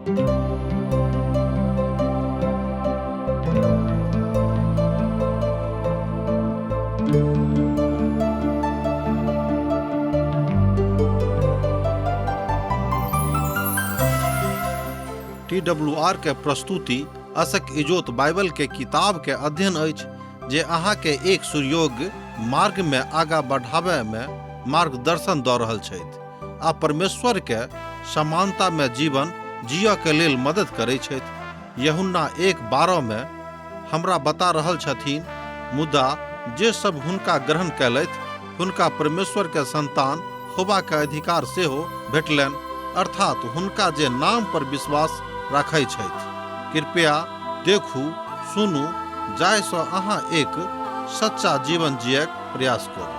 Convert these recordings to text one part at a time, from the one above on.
TWR के प्रस्तुति असक इजोत बाइबल के किताब के अध्ययन अछि जे अहाँ के एक सुयोग्य मार्ग में आगा बढ़ाबय में मार्गदर्शन दऽ रहल छथि आ परमेश्वर के समानता में जीवन जियऽ के लेल मदद करै छथि। यूहन्ना 1:12 में हमरा बता रहल छथिन, मुदा जे सब हुनका ग्रहण कयलथि हुनका परमेश्वर के संतान होबा के अधिकार सेहो भेटलनि, अर्थात हुनका जे नाम पर विश्वास राखै छथि। कृपया देखू, सुनू, जाहि सँ अहाँ एक सच्चा जीवन जियक प्रयास करू।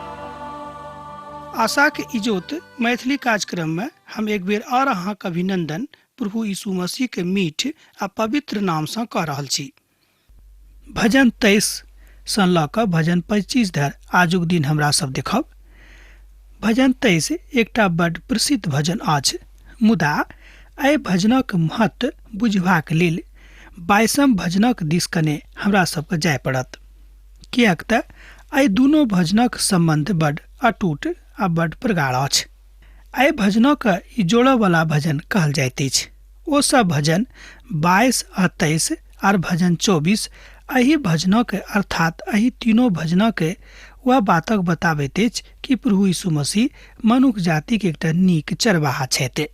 आशाक इजोत मैथिली कार्यक्रम में हम एक बेर और अहाँक अभिनंदन प्रभु यीशु मसीह के मीठ आ पवित्र नाम सँ कऽ रहल छी। भजन 23 सँ लऽ कऽ भजन 25 धरि आजुक दिन हमरा सब देखब। भजन 23 एकटा बड प्रसिद्ध भजन अछि, मुदा एहि भजनक महत्व बुझबाक लेल 22म भजनक दिस कने हमरा सबके जाय पड़त, किएक तऽ एहि दुनू भजनक सम्बन्ध बड अटूट आ बड प्रगाढ़ अछि। एहि भजनक ई जोड़ऽवला भजन कहल जाइत अछि। ओ सब भजन 22 आ 23 आर भजन 24 एहि भजनक अर्थात एहि तीनों भजनक वह बातक बताबैत अछि कि प्रभु यीशु मसीह मनुख जातिक एकटा नीक चरवाहा छथि।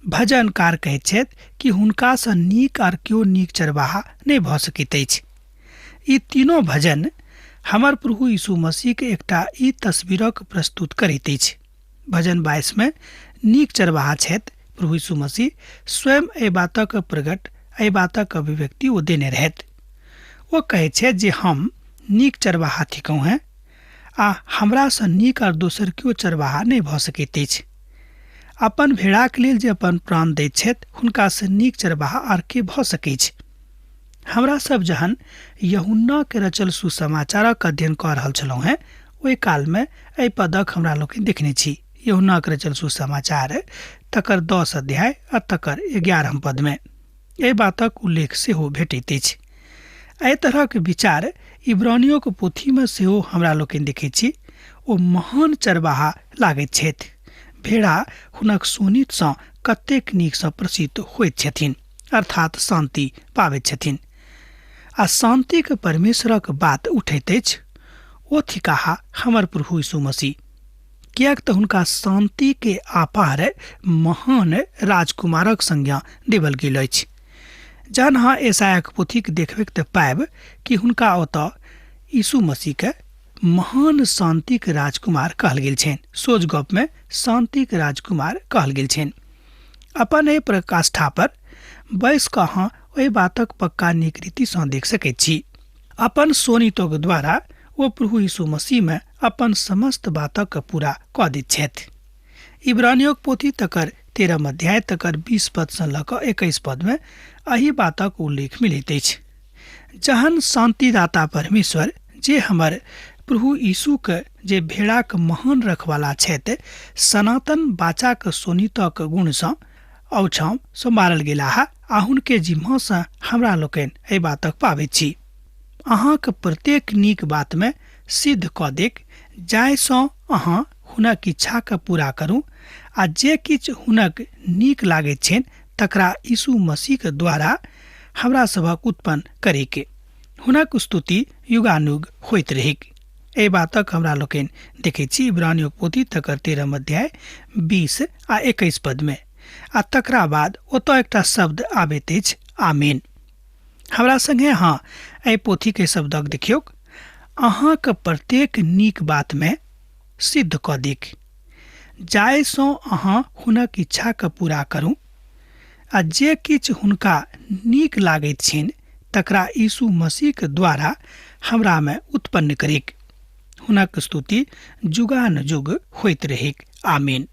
भजनकार कहैत छथि कि हुनकासँ नीक आर केओ नीक चरवाहा नहि भऽ सकैत अछि। ई तीनों भजन हमर प्रभु यीशु मसीह के एकटा ई तस्वीरक प्रस्तुत करैत अछि। भजन 22 में नीक चरवाहा छथि प्रभु यीशु मसीह स्वयं एहि बातक प्रकट एहि बातक अभिव्यक्ति ओ देने रहथि। ओ कहैत छथि जे हम नीक चरवाहा थिकहुँ हेँ आ हमरासँ नीक आर दोसर केओ चरवाहा नहि भऽ सकैत अछि। अपन भेड़ाक लेल जे अपन प्राण दैत छथि हुनकासँ नीक चरवाहा आर के भऽ सकैछ। हमरा सब जहन यूहन्ना के रचल सुसमाचारक अध्ययन कऽ रहल छलहुँ हेँ ओहि कालमे एहि पदक हमरा लोकनि देखने छी। यूहन्ना के रचल सुसमाचार तकर 10 अध्याय आ तकर 11 पदमे एहि बातक उल्लेख सेहो भेटैत अछि। एहि तरहक विचार इब्रानियोक पोथीमे सेहो हमरा लोकनि देखैत छी। ओ महान चरवाहा लागैत छथि। भेड़ा हुनक शोणितसँ कतेक नीकसँ प्रसिद्ध होइत छथिन, अर्थात शान्ति पाबैत छथिन। आ शान्तिक परमेश्वरक बात उठैत अछि, ओ थिकाह हमर प्रभु यीशु मसीह, किएक तऽ हुनका शान्ति के अपार महान राजकुमारक संज्ञा देवल गेल अछि। जहन अहाँ यशायाक पोथीक देखबैक तऽ पायब कि हुनका ओतऽ यीशु मसीह के महान शान्तिक राजकुमार कहल गेल छनि। सोझ गप में शान्तिक राजकुमार कहल गेल छनि। अपन एहि प्रकाष्ठा पर बैस कऽ अहाँ ओहि बातक पक्का नीक रीतिसँ देख सकैत छी। अपन शोणितक द्वारा ओ प्रभु यीशु मसीह में अपन समस्त बातक पूरा कऽ दैत छथि। इब्रानियोक पोथी तकर 13 अध्याय तकर 20 पदसँ लऽ कऽ 21 पदमे एहि बातक उल्लेख मिलैत अछि। जहन शान्तिदाता परमेश्वर जे हमर प्रभु यीशुक जे भेड़ाक महान रखवाला छथि सनातन बाचाक शोणितक गुणसँ औछाँसँ मारल गेलाह आ हुनके जिम्मासँ हमरा लोकनि एहि बातक पाबैत छी। अहाँक प्रत्येक नीक बातमे सिद्ध कऽ देक जाहिसँ अहाँ हुनक इच्छाके पूरा करू आ जे किछु हुनक नीक लागैत छनि तकरा यीशु मसीहक द्वारा हमरा सभक उत्पन्न करैके हुनक स्तुति युगानुग होइत रहैक। एहि बातक हमरा लोकनि देखैत छी इब्रानियोक पोथी तकर 13 अध्याय 20 आ 21 पदमे। आ तकरा बाद ओतऽ एकटा शब्द आबैत अछि, आमीन। हमरा संगे अहाँ एहि पोथीके शब्दक देखियौक, अहाँक प्रत्येक नीक बातमे सिद्ध कऽ देक जाहिसँ अहाँ हुनक इच्छाके पूरा करू आ जे किछु हुनका नीक लागैत छनि तकरा यीशु मसीहके द्वारा हमरामे उत्पन्न करिक। हुनक स्तुति जुगानुजुग होइत रहैक। आमीन।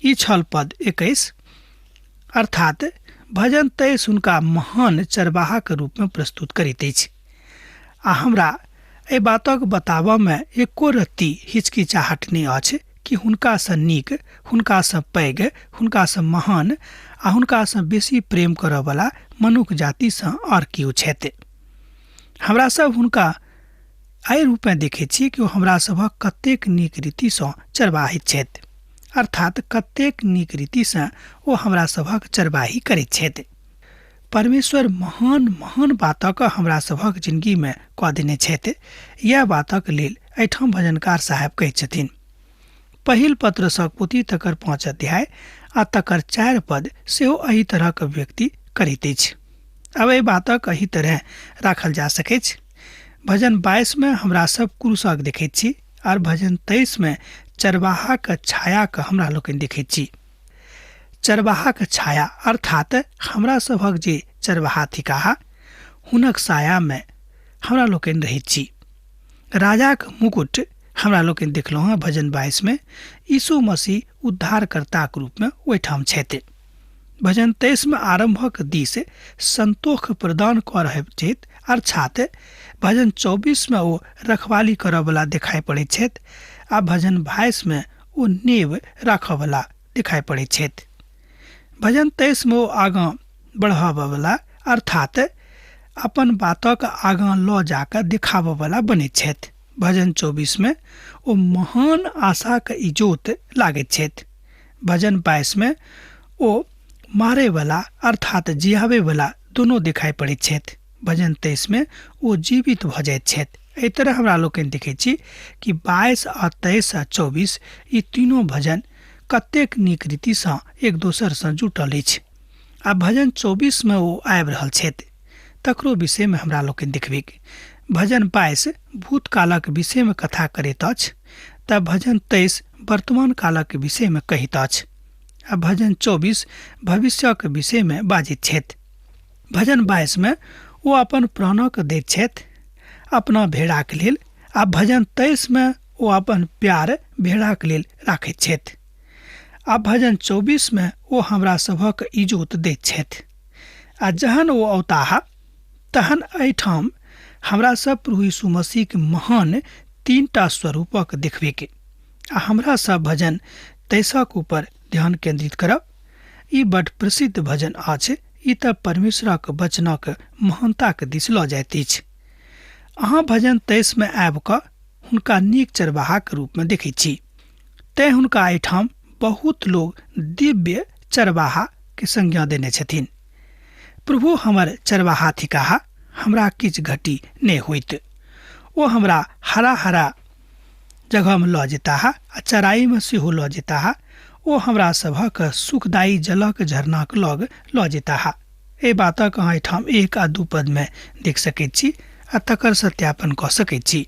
ई छल पद 21, अर्थात भजन 23 हुनका महान चरवाहाक रूपमे प्रस्तुत करैत अछि। आ हमरा एहि बातक बताबऽमे एको रत्ती हिचकिचाहट नहि अछि कि हुनकासँ नीक, हुनकासँ पैघ, हुनकासँ महान आ हुनकासँ बेसी प्रेम करयवला मनुख जातिसँ आओर केओ छथि। हमरा सब हुनका एहि रूपमे देखैत छी कि ओ हमरा सभक कतेक नीक रीतिसँ चरबाहित छथि, अर्थात कतेक नीक रीतिसँ ओ हमरा सभक चरबाही करैत छथि। परमेश्वर महान महान बातक हमरा सभक जिंदगीमे कऽ देने छथि। इएह बातक लेल एहिठाम भजनकार साहेब कहैत छथिन। पहिल पत्रसक पोथी तकर 5 अध्याय आ तकर 4 पद सेहो एहि तरहक व्यक्ति करैत अछि। अब एहि बातक एहि तरह राखल जा सकैछ। भजन 22 में हमरा सब क्रूसक देखैत छी और भजन 23 में चरवाहाक छायाक हमरा लोकनि देखैत छी। चरवाहाक छाया अर्थात हमरा सभक जे चरवाहा थिकाह हुनक सायामे हमरा लोकनि रहैत छी। राजाक मुकुट हमरा लोकनि देखलहुँ हँ भजन 22 में यीशु मसीह उद्धारकर्ताक रूपमे ओहिठाम छथि। भजन 23 में आरंभक दिस संतोष प्रदान कऽ रहल छथि, अर्थात भजन 24 में ओ रखवाली करऽवला देखाइ पड़ैत छथि आ भजन 22 में ओ नेव राखऽवला दिखाई पड़ैत छथि। भजन 23 में ओ आगाँ बढ़ाबऽवला अर्थात अपन बातक आगाँ लऽ जाकऽ देखाबऽवला बनैत छथि। भजन 24 में ओ महान आशाक इजोत लागैत छथि। भजन 22 में ओ मारैवला अर्थात जियाबैवला दुनू दिखाई पड़ैत छथि। भजन 23 में ओ जीवित भऽ जाइत छथि। एहि तरह हमरा लोकनि देखैत छी कि 22 आ 23 आ 24 ई तीनों भजन कतेक नीक रीतिसँ एक दोसरसँ जुटल अछि। आ भजन 24 में ओ आबि रहल छथि तकरो विषयमे हमरा लोकनि देखबैक। भजन 22 भूतकालक विषयमे कथा करैत अछि तऽ भजन 23 वर्तमान कालक विषयमे कहैत अछि आ भजन 24 भविष्यक विषयमे बाजैत छथि। भजन 22 में ओ अपन प्राणक दैत छथि अपना भेड़ाक लेल आ भजन 23 में ओ अपन प्यार भेड़ाक लेल राखैत छथि आ भजन 24 में ओ हमरा सभक इजोत दैत छथि। आ जहन ओ औताह तहन एहिठाम हमरा सब प्रभु यीशु मसीहके महान 3 स्वरूपक देखबेके आ हमरा सब भजन 23 ऊपर ध्यान केंद्रित करब। ई बड प्रसिद्ध भजन अछि। ई तऽ परमेश्वरक वचनक महानताक दिस लऽ जाइत अछि। अहाँ भजन 23 में आबि कऽ हुनका नीक चरवाहाक रूपमे देखैत छी। तैं हुनका एहिठाम बहुत लोग दिव्य चरवाहा के संज्ञा देने छथिन। प्रभु हमर चरवाहा थिकाह, हमरा किछु घटी नहि होइत। ओ हमरा हरा हरा जगहमे लऽ जेताह आ चराइमे सेहो लऽ जेताह। ओ हमरा सभक सुखदायी जलक झरनाक लग लऽ जेताह। एहि बातक अहाँ एहिठाम 1 आ 2 पदमे देख सकैत छी आ तकर सत्यापन कऽ सकैत छी।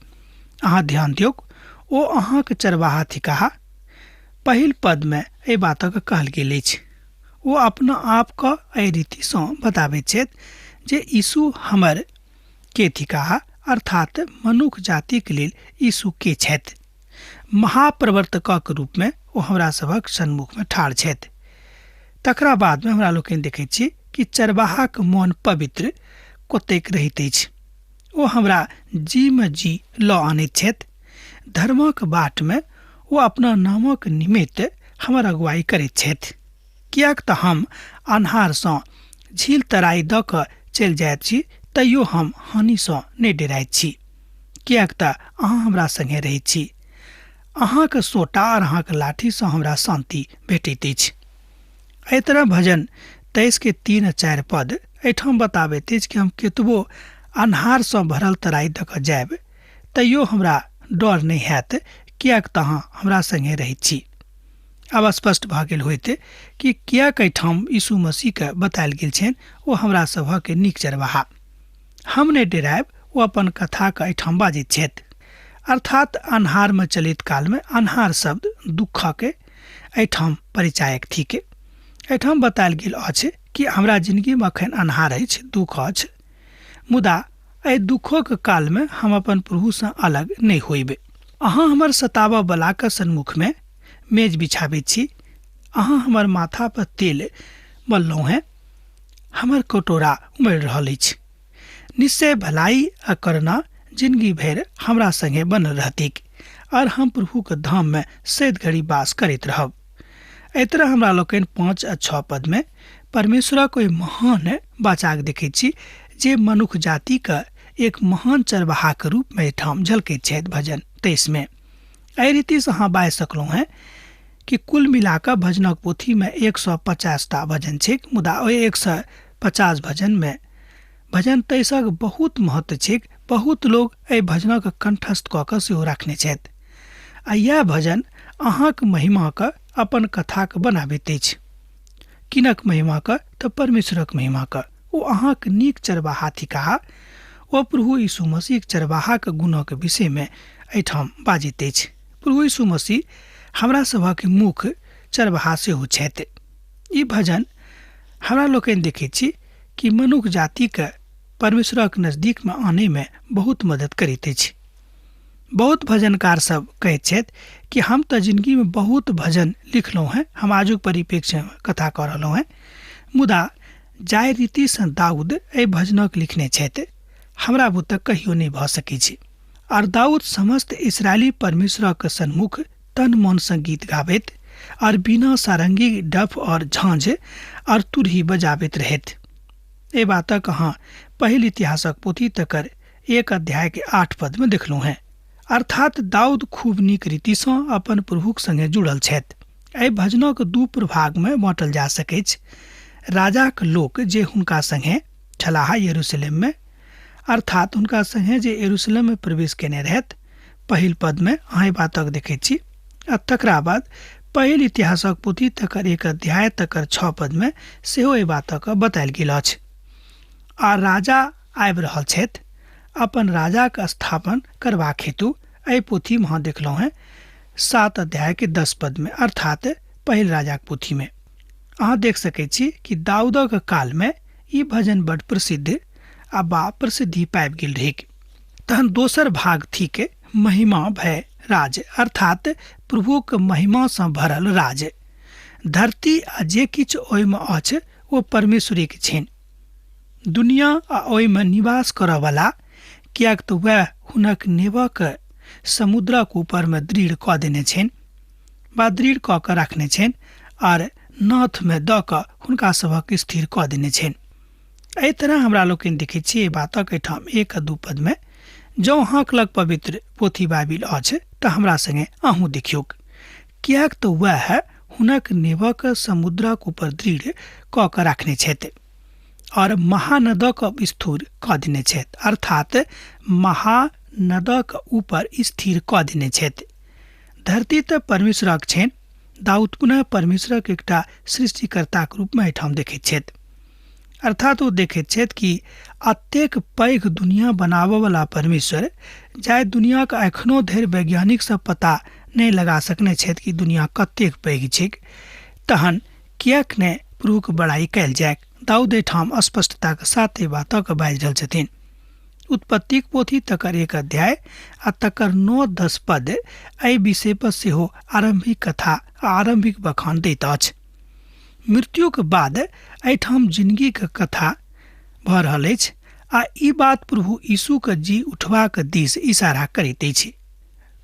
अहाँ ध्यान दियौक, ओ अहाँक चरवाहा थिकाह। पहिल पदमे एहि बातक कहल गेल अछि। ओ अपना आपके एहि रीतिसँ बताबैत छथि जे यीशु हमर के थिकाह, अर्थात मनुख जातिक लेल यीशु के छथि। महाप्रवर्तकक रूपमे ओ हमरा सभक सन्मुखमे ठाढ़ छथि। तकरा बादमे हमरा लोकनि देखैत छी कि चरवाहाक मन पवित्र कतेक रहैत अछि। ओ हमरा जीमे जी लऽ आनैत छथि। धर्मक बाटमे ओ अपना नामक निमित्त हमर अगुवाई करैत छथि, किएक तऽ हम अन्हारसँ झील तराई दऽ कऽ चलि जाइत छी तैयो हम हानिसँ नहि डेराइत छी, किएक तऽ अहाँ हमरा सङ्गे रहैत छी। अहाँके सोटा आओर अहाँके लाठीसँ हमरा शान्ति भेटैत अछि। एहि तरह भजन 23 के 3 आ 4 पद एहिठाम बताबैत अछि कि हम केतबो अन्हारसँ भरल तराई दऽ कऽ जायब तैयो हमरा डर नहि हैत, किएक तऽ अहाँ हमरा सङ्गे रहैत छी। आब स्पष्ट भऽ गेल होइत कि किएक एहिठाम यीशु मसीहके बतायल गेल छनि ओ हमरा सभक नीक चरवाहा। हम नहि डेरायब, ओ अपन कथाके एहिठाम बाजैत छथि। अर्थात अन्हारमे चलैत कालमे अन्हार शब्द दुःखके एहिठाम परिचायक थिक। एहिठाम बतायल गेल अछि कि हमरा जिंदगीमे अखन अन्हार अछि, दुःख अछि, मुदा एहि दुःखक कालमे हम अपन प्रभुसँ अलग नहि होइब। अहाँ हमर सताबऽवलाके सन्मुखमे मेज बिछाबैत छी, अहाँ हमर माथा पर तेल मललहुँ हेँ, हमर कटोरा उमड़ि रहल अछि। निश्चय भलाई आ करुणा जिंदगी भरि हमरा संगे बनल रहतीक और हम प्रभुक धाम में सैद घड़ी वास करैत रहब। एहि तरह हमरा लोकनि 5 आ 6 पद में परमेश्वरक ओहि महान बाचाक देखैत छी जे मनुख जातिक एक महान चरवाहाक रूप में एहिठाम झलकैत छथि भजन 23 में। एहि रीतिसँ अहाँ बाजि सकलहुँ हेँ कि कुल मिलाकऽ भजनक पोथीमे 150टा भजन छैक, मुदा ओहि 150 भजनमे भजन 23क बहुत महत्व छैक। बहुत लोग एहि भजनक कंठस्थ कऽ कऽ सेहो राखने छथि आ इएह भजन अहाँक महिमाक अपन कथाक बनाबैत अछि। किनक महिमाक? तऽ परमेश्वरक महिमाक। ओ अहाँक नीक चरवाहा थिकाह। ओ प्रभु यीशु मसीहक चरवाहाक गुणक विषयमे एहिठाम बाजैत अछि। प्रभु यीशु मसीह हमरा सभक मुख्य चरवाहा सेहो छथि। ई भजन हमरा लोकनि देखैत छी कि मनुख जातिके परमेश्वरक नजदीकमे आनैमे बहुत मदद करैत अछि। बहुत भजनकार सब कहैत छथि कि हम तऽ जिन्दगीमे बहुत भजन लिखलहुँ हेँ, हम आजुक परिप्रेक्ष्यमे कथा कऽ रहलहुँ हेँ, मुदा जाहि रीतिसँ दाऊद एहि भजनक लिखने छथि हमरा बुते कहियो नहि भऽ सकै छै। आर दाऊद समस्त इसराइली परमेश्वरक सन्मुख तन मनसँ गीत गाबैत और बिना सारंगी डफ और झाँझ और तुरही बजाबैत रहैत। एहि बातक अहाँ पहिल इतिहासक पोथी तकर 1 अध्याय के 8 पद में देखलहुँ हेँ। अर्थात दाऊद खूब नीक रीतिसँ अपन प्रभुक संगे जुड़ल छथि। एहि भजनक 2 प्रभागमे बाँटल जा सकैछ। राजाक लोक जे हुनका संगे छलाह यरूशलेममे, अर्थात हुनका संगे जे यरूशलेममे प्रवेश केने रहथि, पहिल पदमे अहाँ एहि बातक देखैत छी। आ तकरा बाद पहिल इतिहासक पोथी तकर 1 अध्याय तकर 6 पदमे सेहो एहि बातक बतायल गेल अछि। आ राजा आबि रहल छथि अपन राजाक स्थापन करबाक हेतु। एहि पोथीमे अहाँ देखलहुँ हेँ 7 अध्याय के 10 पदमे, अर्थात पहिल राजाक पोथीमे अहाँ देख सकैत छी कि दाऊदक कालमे ई भजन बड प्रसिद्ध आ बा प्रसिद्धि पाबि गेल रहैक। तहन दोसर भाग थिक महिमा भय राज, अर्थात प्रभुक महिमासँ भरल राज। धरती आ जे किछु ओहिमे अछि ओ परमेश्वरेके छनि। दुनिया आ ओहिमे निवास करऽवला, किएक तऽ वएह हुनक नेवक समुद्रक ऊपरमे दृढ़ कऽ देने छनि वा दृढ़ कऽ कऽ राखने छनि आर नाथमे दऽ कऽ हुनका सभक स्थिर कऽ देने छनि। एहि तरह हमरा लोकनि देखै छी एहि बातक एहिठाम 1 आ 2 पदमे। जँ अहाँक लग पवित्र पोथी बाइबिल अछि तऽ हमरा संगे अहूँ देखियौक, किएक तऽ वएह हुनक नेवक समुद्रक ऊपर दृढ़ कऽ कऽ राखने छथि और महानदक स्थिर कऽ देने छथि, अर्थात महानदक ऊपर स्थिर कऽ देने छथि। धरती तऽ परमेश्वरक छनि। दाऊद पुनः परमेश्वरक एकटा सृष्टिकर्ताक रूपमे एहिठाम देखैत छथि। अर्थात ओ देखैत छथि कि अतेक पैघ दुनिया बनाबऽवला परमेश्वर, जाहि दुनियाके एखनो धरि वैज्ञानिक सब पता नहि लगा सकने छथि कि दुनिया कतेक पैघ छैक, तहन किएक नहि प्रभुक बड़ाई कयल जाय। दाऊद एहिठाम स्पष्टताक साथ एहि बातक बाजि रहल छथिन। उत्पत्तिक पोथी तकर 1 अध्याय आ तकर 9-10 पद एहि विषय पर सेहो आरम्भिक कथा आ आरम्भिक बखान दैत अछि। मृत्युक बाद एहिठाम जिंदगीक कथा भऽ रहल अछि आ ई बात प्रभु यीशुक जी उठबाक दिस इशारा करैत अछि।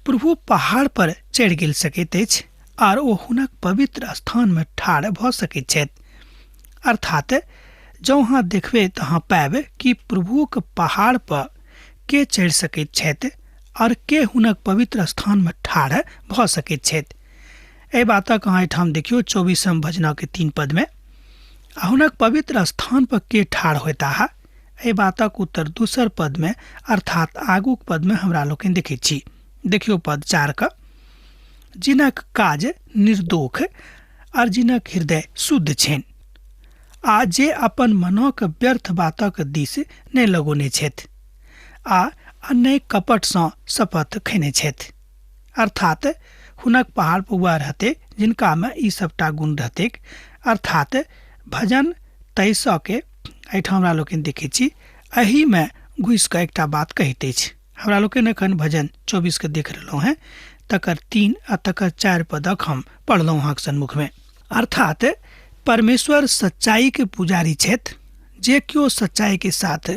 प्रभु पहाड़ पर चढ़ि गेल सकैत अछि आर ओ हुनक पवित्र स्थानमे ठाढ़ भऽ सकैत छथि। अर्थात जँ अहाँ देखबै तऽ अहाँ पायब कि प्रभुक पहाड़ पर के चढ़ि सकैत छथि और के हुनक पवित्र स्थानमे ठाढ़ भऽ सकैत छथि। एहि बातक अहाँ एहिठाम देखियौ 24 भजनक 3 पदमे, आ हुनक पवित्र स्थान पर के ठाढ़ होताह, एहि बातक उत्तर दोसर पदमे अर्थात आगूक पदमे हमरा लोकनि देखैत छी। देखियौ पद 4 क, जिनक काज निर्दोष और जिनक हृदय शुद्ध छनि आ जे अपन मनक व्यर्थ बातक दिस नहि लगौने छथि आ नहि कपटसँ शपथ खेने छथि। अर्थात हुनक पहाड़ पर वएह रहते जिनकामे ई सबटा गुण रहतैक। अर्थात भजन 23 के एहिठाम हमरा लोकनि देखै छी एहिमे घुसि कऽ एकटा बात कहैत अछि। हमरा लोकनि एखन भजन 24 के देख रहलहुँ हेँ, तकर 3 आ तकर 4 पदक हम पढ़लहुँ अहाँके सन्मुखमे। अर्थात परमेश्वर सच्चाई के पुजारी छथि। जे केओ सच्चाई के साथ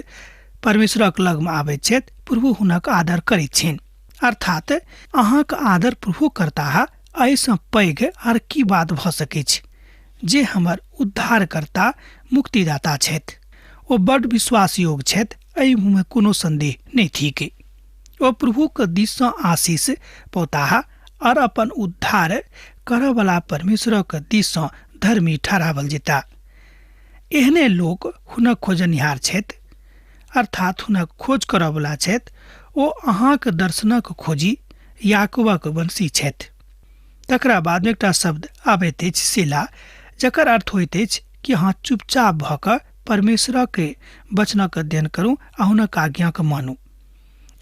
परमेश्वरक लगमे आबैत छथि प्रभु हुनक आदर करैत छनि। अर्थात अहाँक आदर प्रभु करताह, एहिसँ पैघ आर की बात भऽ सकैछ, जे हमर उद्धारकर्ता मुक्तिदाता छथि। ओ बड विश्वासयोग्य छथि, एहिमे कोनो संदेह नहि थिक। ओ प्रभुक दिससँ आशीष पौताह और अपन उद्धार करऽवला परमेश्वरक दिससँ धर्मी ठहरावल जेता। एहने लोक हुनक खोजनिहार छथि, अर्थात हुनक खोज करऽवला छथि। ओ अहाँक दर्शनक खोजी याकूबक वंशी छथि। तकरा बादमे एकटा शब्द आबैत अछि सेला, जकर अर्थ होइत अछि कि अहाँ चुपचाप भऽ कऽ परमेश्वरक वचनक अध्ययन करू आ हुनक आज्ञाके मानू।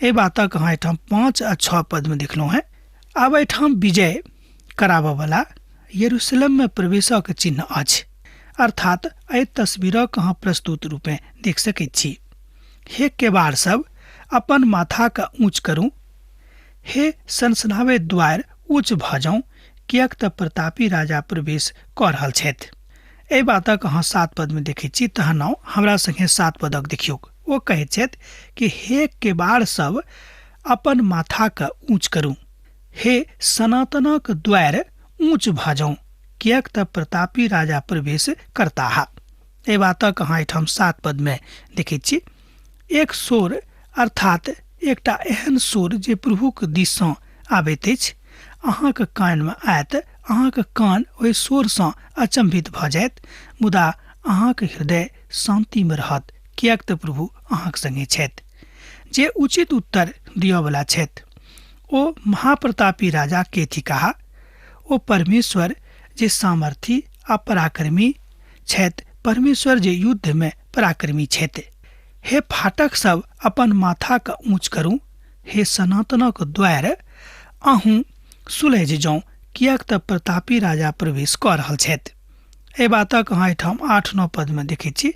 एहि बातक अहाँ एहिठाम 5 आ 6 पदमे देखलहुँ हेँ। आब एहिठाम विजय कराबऽवला यरूशलेममे प्रवेशक चिन्ह अछि, अर्थात एहि तस्वीरक अहाँ प्रस्तुत रूपे देख सकैत छी। हे केबाड़ सब, अपन माथाके ऊँच करू, हे सनसनावे द्वार ऊँच भऽ जाउ, किएक तऽ प्रतापी राजा प्रवेश कऽ रहल छथि। एहि बातक अहाँ 7 पदमे देखैत छी। तहन आउ हमरा सङ्गे 7 पदक देखियौक। ओ कहैत छथि कि हे केबाड़ सब, अपन माथाके ऊँच करू, हे सनातनक द्वार ऊँच भऽ जाउ, किएक तऽ प्रतापी राजा प्रवेश करताह। एहि बातक अहाँ एहिठाम 7 पदमे देखैत छी। एक शोर, अर्थात एकटा एहन शोर जे प्रभुक दिससँ आबैत अछि, अहाँक कानमे आयत। अहाँक कान ओहि शोरसँ अचंभित भऽ जायत, मुदा अहाँक हृदय शान्तिमे रहत, किएक तऽ प्रभु अहाँक संगे छथि, जे उचित उत्तर दिअवला छथि। ओ महाप्रतापी राजा के थिकाह। ओ परमेश्वर जे सामर्थी आ पराक्रमी छथि, परमेश्वर जे युद्धमे पराक्रमी छथि। हे फाटक सब, अपन माथाके ऊँच करू, हे सनातनक द्वार अहूँ सुलझि जाउ, किएक तऽ प्रतापी राजा प्रवेश कऽ रहल छथि। एहि बातक अहाँ एहिठाम 8-9 पदमे देखैत छी।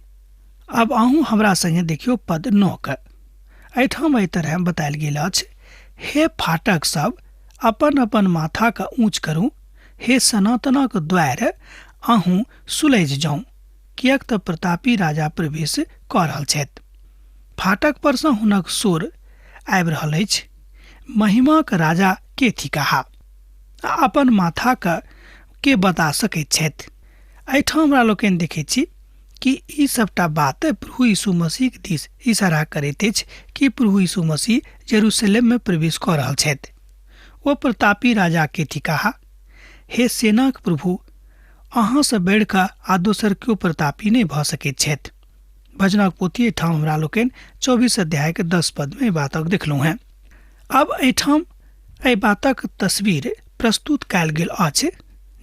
आब अहूँ हमरा संगे देखियौ पद 9 के। एहिठाम एहि तरह बतायल गेल अछि, हे फाटक सब, अपन अपन माथाके ऊँच करू, हे सनातनक द्वार अहूँ सुलझि जाउ, किएक तऽ प्रतापी राजा प्रवेश कऽ रहल छथि। फाटक परसँ हुनक शोर आबि रहल अछि, महिमाक राजा के थिकाह, आ अपन माथाके के बता सकैत छथि। एहिठाम हमरा लोकनि देखैत छी कि ई सबटा बात प्रभु यीशु मसीहक दिस इशारा करैत अछि कि प्रभु यीशु मसीह जेरूशलेममे प्रवेश कऽ रहल छथि। ओ प्रतापी राजा के थिकाह। हे सेनाक प्रभु, अहाँसँ बढ़ि कऽ आ दोसर केओ प्रतापी नहि भऽ सकैत छथि। भजनक पोथी एहिठाम हमरा लोकनि 24 अध्यायके 10 पदमे एहि बातक देखलहुँ हेँ। अब एहिठाम एहि बातक तस्वीर प्रस्तुत कयल गेल अछि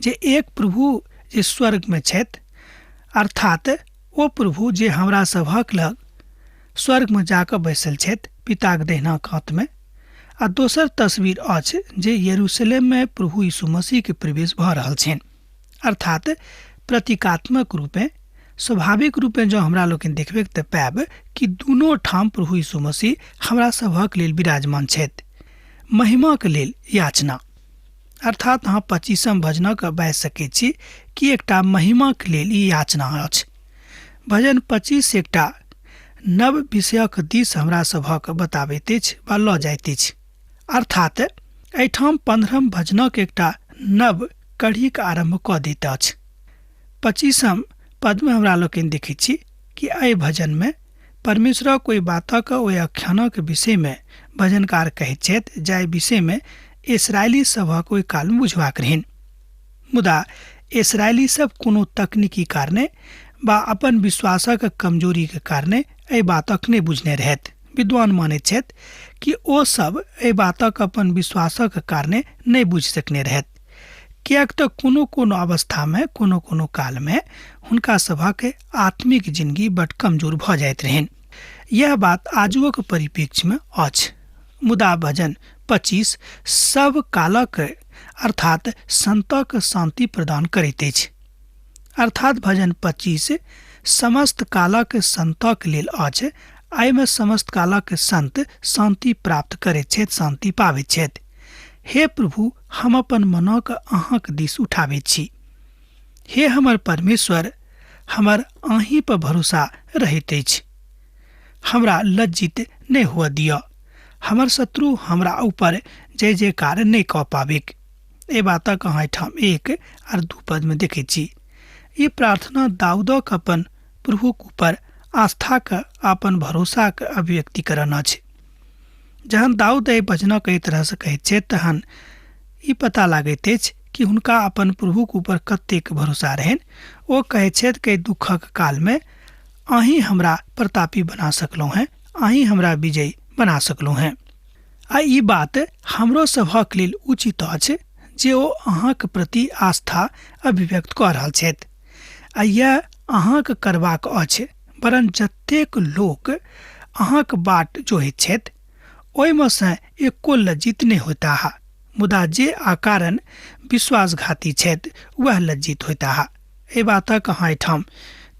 जे एक प्रभु जे स्वर्गमे छथि, अर्थात ओ प्रभु जे हमरा सभक लग स्वर्गमे जाकऽ बैसल छथि पिताक दहिना कातमे, आ दोसर तस्वीर अछि जे यरूशलेममे प्रभु यीशु मसीहके प्रवेश भऽ रहल छनि। अर्थात प्रतीकात्मक रूपे, स्वाभाविक रूपे जँ हमरा लोकनि देखबै तऽ पायब कि दुनू ठाम प्रभु यीशु मसीह हमरा सभक लेल विराजमान छथि, महिमाक लेल याचना। अर्थात अहाँ 25 भजनक बाजि सकैत छी कि एकटा महिमाक लेल ई याचना अछि। भजन 25 एकटा नव विषयक दिस हमरा सभक बताबैत अछि वा लऽ जाइत अछि। अर्थात एहिठाम 15 भजनक एकटा नव कढ़ीक आरम्भ कऽ दैत अछि। 25 पदमे हमरा लोकनि देखैत छी कि एहि भजनमे परमेश्वरक ओहि बातक ओहि आख्यानक विषयमे भजनकार कहैत छथि जाहि विषयमे इसराइली सभक ओहि कालमे बुझबाक रहनि। मुदा इसराइली सब कोनो तकनीकी कारणे वा अपन विश्वासक कमजोरीके कारणे एहि बातक नहि बुझने रहथि। विद्वान मानैत छथि कि ओ सब एहि बातक अपन विश्वासक कारणे नहि बुझि सकने रहथि, किएक तऽ कोनो कोनो अवस्थामे कोनो कोनो कालमे हुनका सभक आत्मिक जिंदगी बड कमजोर भऽ जाइत रहनि। यह बात आजुओक परिप्रेक्ष्यमे अछि। मुदा भजन 25 सब कालक अर्थात संतक शांति प्रदान करैत अछि। अर्थात भजन 25 समस्त कालक संतक लेल अछि। एहिमे समस्त कालक संत शांति प्राप्त करैत छथि, शांति पाबैत छथि। हे प्रभु, हम अपन मनक अहाँक दिस उठाबैत छी। हे हमर परमेश्वर, हमर अहीं पर भरोसा रहैत अछि। हमरा लज्जित नहि हुअ दिअ, हमर शत्रु हमरा ऊपर जय जयकार नहि कऽ पाबिक। एहि बातक अहाँ एहिठाम 1 और 2 पद में देखै छी। ई प्रार्थना दाऊदक अपन प्रभुक ऊपर आस्थाक अपन भरोसाक अभिव्यक्तिकरण अछि। जहन दाऊद एहि भजनक एहि तरहसँ कहैत छथि तहन ई पता लागैत अछि कि हुनका अपन प्रभुक ऊपर कतेक भरोसा रहनि। ओ कहैत छथि कि दुखक कालमे अहीं हमरा प्रतापी बना सकलहुँ हैं, अहीं हमरा विजयी बना सकलहुँ हैं। आ ई बात हमरो सभक लेल उचित अछि जे ओ अहाँक प्रति आस्था अभिव्यक्त कऽ रहल छथि आ यैह अहाँक करबाक अछि, वरन् जतेक लोक अहाँक बाट जोहैत छथि ओहिमे सँ एको लज्जित नहि होताह, मुदा जे अकारण विश्वासघाती छथि वएह लज्जित होताह। एहि बातक अहाँ एहिठाम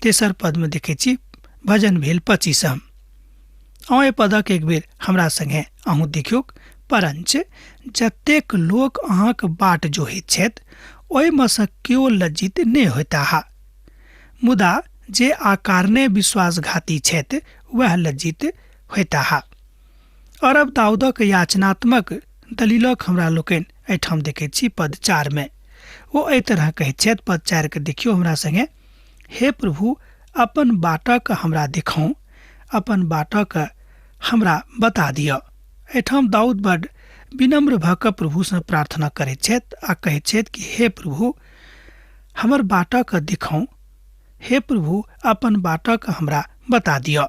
3 पदमे देखै छी। भजन भेल 25। अहाँ एहि पदक एक बेर हमरा संगे अहूँ देखियौक। परञ्च जतेक लोक अहाँक बाट जोहैत छथि ओहिमे सँ केओ लज्जित नहि होताह, मुदा जे अकारणे विश्वासघाती छथि वएह लज्जित होताह। और अब दाऊदक याचनात्मक दलीलक हमरा लोकनि एहिठाम देखैत छी पद 4 में। ओ एहि तरह कहैत छथि, पद 4 के देखियौ हमरा संगे, हे प्रभु अपन बाटक हमरा देखाउ, अपन बाटक हमरा बता दिअ। एहिठाम दाऊद बड विनम्र भऽ कऽ प्रभुसँ प्रार्थना करैत छथि आ कहैत छथि कि हे प्रभु हमर बाटक देखाउ, हे प्रभु अपन बाटक हमरा बता दिअ,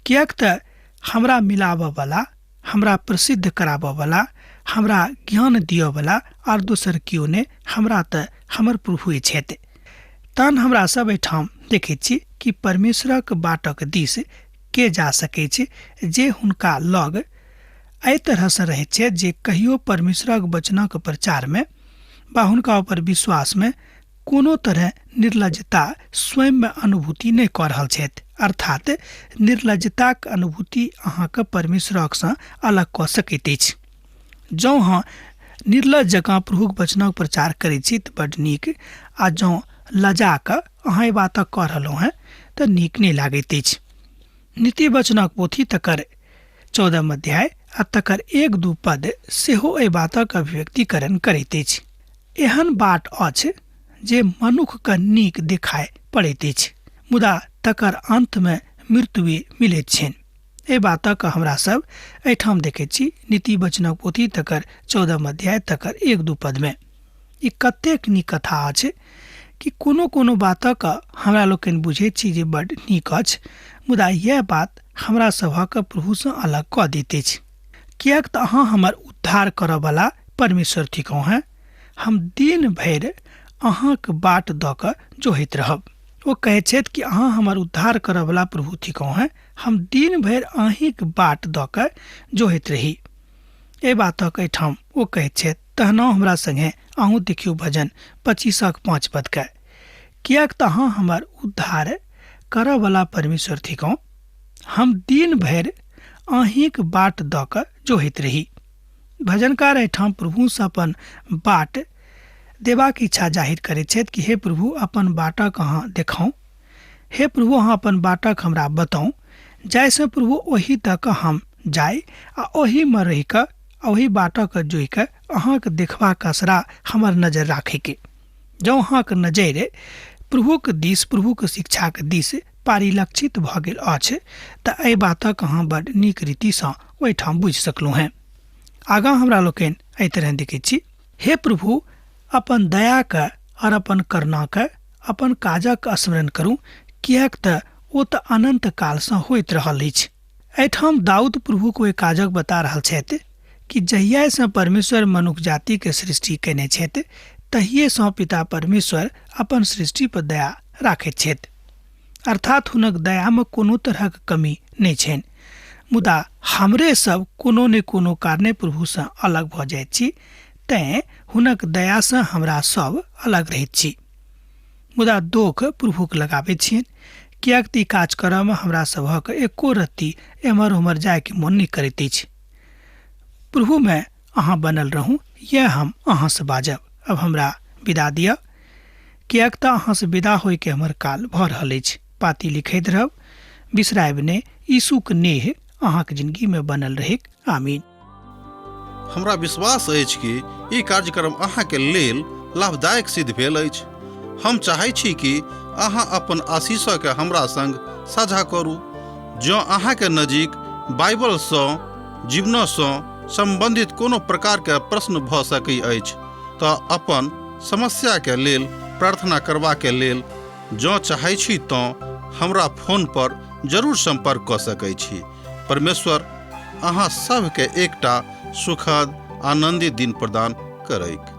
किएक तऽ हमरा मिलाबऽवला, हमरा प्रसिद्ध कराबऽवला, हमरा ज्ञान दिअवला आर दोसर केओ नहि, हमरा तऽ हमर प्रभुए छथि। तहन हमरा सब एहिठाम देखैत छी कि परमेश्वरक बाटक दिस के जा सकै छै जे हुनका लग एहि तरहसँ रहैत छै जे कहियो परमेश्वरक वचनक प्रचारमे वा हुनका ऊपर विश्वासमे कोनो तरह निर्लजता स्वयंमे अनुभूति नहि कऽ रहल छथि। अर्थात निर्लजताक अनुभूति अहाँके परमेश्वरकसँ अलग कऽ सकैत अछि। जँ अहाँ निर्लज जकाँ प्रभुक वचनक प्रचार करैत छी तऽ बड्ड नीक, आ जँ लजा कऽ अहाँ एहि बातक कऽ रहलहुँ हेँ तऽ नीक नहि लागैत अछि। नीति वचनक पोथी तकर 14 अध्याय आ तकर 1-2 पद सेहो एहि बातक अभिव्यक्तिकरण करैत अछि। एहन बाट अछि जे मनुखके नीक देखाय पड़ैत अछि, मुदा तकर अन्तमे मृत्युए मिलैत छनि। एहि बातक हमरा सब एहिठाम देखैत छी नीति वचनक पोथी तकर 14 अध्याय तकर 1-2 पदमे। ई कतेक नीक कथा अछि कि कोनो कोनो बातक हमरा लोकनि बुझैत छी जे बड नीक अछि, मुदा यैह बात हमरा सभक प्रभुसँ अलग कऽ दैत अछि। किएक तऽ अहाँ हमर उद्धार करऽवला परमेश्वर थिकहुँ हेँ, हम दिन भरि अहाँक बाट दऽ कऽ जोहैत रहब। ओ कहैत छथि कि अहाँ हमर उद्धार करऽवला प्रभु थिकहुँ हेँ, हम दिन भरि अहीँक बाट दऽ कऽ जोहैत रही। एहि बातक एहिठाम ओ कहैत छथि। तहना हमरा संगे अहूँ देखियौ भजन 25-5 पदके, किएक तऽ अहाँ हमर उद्धार करऽवला परमेश्वर थिकहुँ, हम दिन भरि अहीँक बाट दऽ कऽ जोहैत रही। भजनकार एहिठाम प्रभुसँ अपन बाट देबाक इच्छा जाहिर करैत छथि कि हे प्रभु अपन बाटक अहाँ देखाउ, हे प्रभु अहाँ अपन बाटक हमरा बताउ, जाहिसँ प्रभु ओहि दऽ कऽ हम जाइ आ ओहिमे रहि कऽ ओहि बाटक जोहि कऽ अहाँके देखबाक असरा हमर नजर राखैके। जँ अहाँके नजरि प्रभुक दिस, प्रभुक शिक्षाक दिस परिलक्षित भऽ गेल अछि तऽ एहि बातक अहाँ बड नीक रीतिसँ ओहिठाम बुझि सकलहुँ हेँ। आगाँ हमरा लोकनि एहि तरह देखैत छी, हे प्रभु अपन दयाके और अपन करुणाके अपन काजक स्मरण करू, किएक तऽ ओ तऽ अनन्त कालसँ होइत रहल अछि। एहिठाम दाऊद प्रभुक ओहि काजक बता रहल छथि कि जहियासँ परमेश्वर मनुख जातिके सृष्टि कयने छथि तहिएसँ पिता परमेश्वर अपन सृष्टि पर दया राखैत छथि। अर्थात हुनक दयामे कोनो तरहक कमी नहि छनि, मुदा हमरे सब कोनो ने कोनो कारणे प्रभुसँ अलग भऽ जाइत छी, तैँ हुनक दयासँ हमरा सब अलग रहैत छी। मुदा दोख प्रभुक लगाबैत छियनि, किएक तऽ ई काज करऽमे हमरा सभक एको रत्ती एम्हर ओम्हर जायके मोन नहि करैत अछि। प्रभुमे अहाँ बनल रहू, यैह हम अहाँसँ बाजब। अब हमरा विदा दिअ, किएक तऽ अहाँसँ विदा होइके हमर काल भऽ रहल अछि। पाती लिखैत रहब, बिसरायब नहि। यीशुक नेह अहाँक जिंदगी में बनल रहैक। आमीन। हमरा विश्वास अछि कि ई कार्यक्रम अहाँके लेल लाभदायक सिद्ध भेल अछि। हम चाहै छी कि अहाँ अपन आशीषके हमरा संग साझा करू। जँ अहाँके नजीक बाइबलसँ जीवनसँ सम्बन्धित कोनो प्रकारके प्रश्न भऽ सकै अछि तऽ अपन समस्याके लेल प्रार्थना करबाके लेल जँ चाहै छी तँ हमरा फोन पर जरूर सम्पर्क कऽ सकै छी। परमेश्वर अहाँ सभके एकटा सुखद आनन्दित दिन प्रदान करैक।